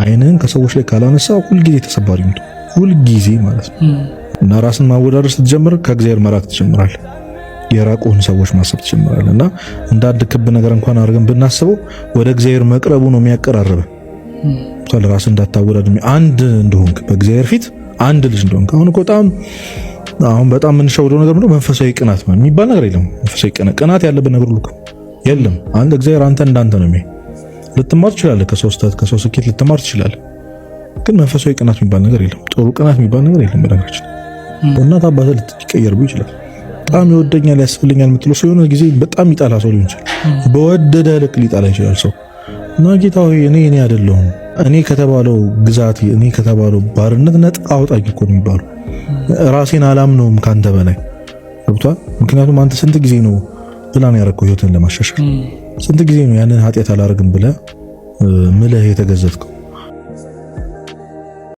አይንህን ከሰዎች ላይ ካላነሳ ሁልጊዜ ተሰባሪ ነው፣ ሁልጊዜ ማለት ነው። እና ራስን ማወዳደር ስትጀምር ከእግዚአብሔር መራቅ ትጀምራለህ። የራቁህን ሰዎች ማሰብ ትጀምራለህ። እና እንደ አንድ ክብ ነገር እንኳን አድርገን ብናስበው ወደ እግዚአብሔር መቅረቡ ነው የሚያቀራርበህ። ራስን እንዳታወዳድር፣ አንድ እንደሆንክ፣ በእግዚአብሔር ፊት አንድ ልጅ እንደሆንክ። አሁን እኮ በጣም አሁን በጣም የምንሸውደው ነገር ምንድነው? መንፈሳዊ ቅናት የሚባል ነገር የለም። መንፈሳዊ ቅናት ያለበት ነገር ሁሉ የለም። አንድ እግዚአብሔር አንተ እንዳንተ ነው የሚያይ። ልትማር ትችላለህ፣ ከሰው ስህተት፣ ከሰው ስኬት ልትማር ትችላለህ። ግን መንፈሳዊ ቅናት የሚባል ነገር የለም። ጥሩ ቅናት የሚባል ነገር የለም። በነገራችን እናት አባትህ ልትቀየርብህ ይችላል። በጣም ይወደኛል፣ ያስብልኛል የምትለው ሰው የሆነ ጊዜ በጣም ይጣላ ሰው ሊሆን ይችላል። በወደደ ልክ ሊጣላ ይችላል ሰው። እና ጌታ ሆይ፣ እኔ እኔ አይደለሁም፣ እኔ ከተባለው ግዛት፣ እኔ ከተባለው ባርነት ነፃ አውጣኝ እኮ ነው የሚባለው። ራሴን አላምነውም ካንተ በላይ፣ ገብቷል። ምክንያቱም አንተ ስንት ጊዜ ነው ፕላን ያደረግከው ህይወትን ለማሻሻል? ስንት ጊዜ ነው ያንን ኃጢአት አላደርግም ብለህ ምለህ የተገዘትከው?